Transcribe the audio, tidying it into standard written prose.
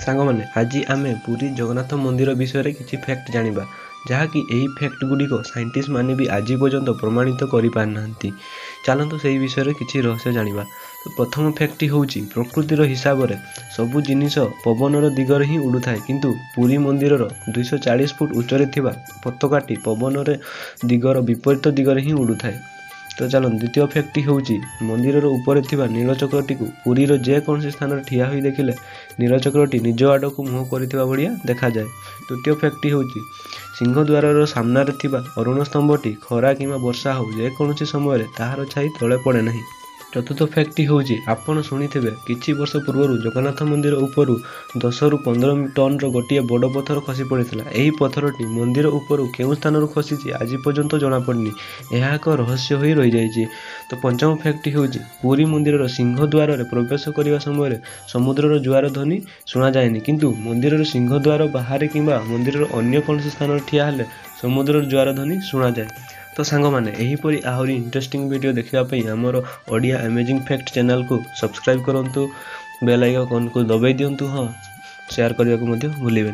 ସାଙ୍ଗମାନେ, ଆଜି ଆମେ ପୁରୀ ଜଗନ୍ନାଥ ମନ୍ଦିର ବିଷୟରେ କିଛି ଫ୍ୟାକ୍ଟ ଜାଣିବା, ଯାହାକି ଏହି ଫ୍ୟାକ୍ଟ ଗୁଡ଼ିକ ସାଇଣ୍ଟିଷ୍ଟ ମାନେ ବି ଆଜି ପର୍ଯ୍ୟନ୍ତ ପ୍ରମାଣିତ କରିପାରିନାହାନ୍ତି। ଚାଲନ୍ତୁ ସେହି ବିଷୟରେ କିଛି ରହସ୍ୟ ଜାଣିବା। ତ ପ୍ରଥମ ଫ୍ୟାକ୍ଟଟି ହେଉଛି, ପ୍ରକୃତିର ହିସାବରେ ସବୁ ଜିନିଷ ପବନର ଦିଗରେ ହିଁ ଉଡ଼ୁଥାଏ, କିନ୍ତୁ ପୁରୀ ମନ୍ଦିରର 240 ଫୁଟ ଉଚ୍ଚରେ ଥିବା ପତାକାଟି ପବନରେ ଦିଗର ବିପରୀତ ଦିଗରେ ହିଁ ଉଡ଼ୁଥାଏ। ତ ଚାଲନ୍ତୁ, ଦ୍ୱିତୀୟ ଫ୍ୟାକ୍ଟଟି ହେଉଛି, ମନ୍ଦିରର ଉପରେ ଥିବା ନୀଳଚକ୍ରଟିକୁ ପୁରୀର ଯେକୌଣସି ସ୍ଥାନରେ ଠିଆ ହୋଇ ଦେଖିଲେ ନୀଳଚକ୍ରଟି ନିଜ ଆଡ଼କୁ ମୁହଁ କରିଥିବା ଭଳିଆ ଦେଖାଯାଏ। ତୃତୀୟ ଫ୍ୟାକ୍ଟଟି ହେଉଛି, ସିଂହଦ୍ୱାରର ସାମ୍ନାରେ ଥିବା ଅରୁଣ ସ୍ତମ୍ଭଟି ଖରା କିମ୍ବା ବର୍ଷା ହେଉ, ଯେକୌଣସି ସମୟରେ ତାହାର ଛାଇ ତଳେ ପଡ଼େ ନାହିଁ। ଚତୁର୍ଥ ଫ୍ୟାକ୍ଟଟି ହେଉଛି, ଆପଣ ଶୁଣିଥିବେ କିଛି ବର୍ଷ ପୂର୍ବରୁ ଜଗନ୍ନାଥ ମନ୍ଦିର ଉପରୁ 10ରୁ 15 ଟନ୍ର ଗୋଟିଏ ବଡ଼ ପଥର ଖସି ପଡ଼ିଥିଲା। ଏହି ପଥରଟି ମନ୍ଦିର ଉପରୁ କେଉଁ ସ୍ଥାନରୁ ଖସିଛି ଆଜି ପର୍ଯ୍ୟନ୍ତ ଜଣାପଡ଼ିନି, ଏହା ଏକ ରହସ୍ୟ ହୋଇ ରହିଯାଇଛି। ତ ପଞ୍ଚମ ଫ୍ୟାକ୍ଟଟି ହେଉଛି, ପୁରୀ ମନ୍ଦିରର ସିଂହଦ୍ୱାରରେ ପ୍ରବେଶ କରିବା ସମୟରେ ସମୁଦ୍ରର ଜୁଆର ଧ୍ୱନି ଶୁଣାଯାଏନି, କିନ୍ତୁ ମନ୍ଦିରର ସିଂହଦ୍ୱାର ବାହାରେ କିମ୍ବା ମନ୍ଦିରର ଅନ୍ୟ କୌଣସି ସ୍ଥାନରେ ଠିଆ ହେଲେ ସମୁଦ୍ରର ଜୁଆର ଧ୍ୱନି ଶୁଣାଯାଏ। ତ ସାଙ୍ଗମାନେ, ଏହିପରି ଆହୁରି ଇଣ୍ଟରେଷ୍ଟିଂ ଭିଡ଼ିଓ ଦେଖିବା ପାଇଁ ଆମର ଓଡ଼ିଆ ଆମେଜିଂ ଫ୍ୟାକ୍ଟ ଚ୍ୟାନେଲକୁ ସବସ୍କ୍ରାଇବ୍ କରନ୍ତୁ, ବେଲ୍ ଆଇକନ୍କୁ ଦବାଇ ଦିଅନ୍ତୁ, ହଁ, ସେୟାର କରିବାକୁ ମଧ୍ୟ ଭୁଲିବେନି।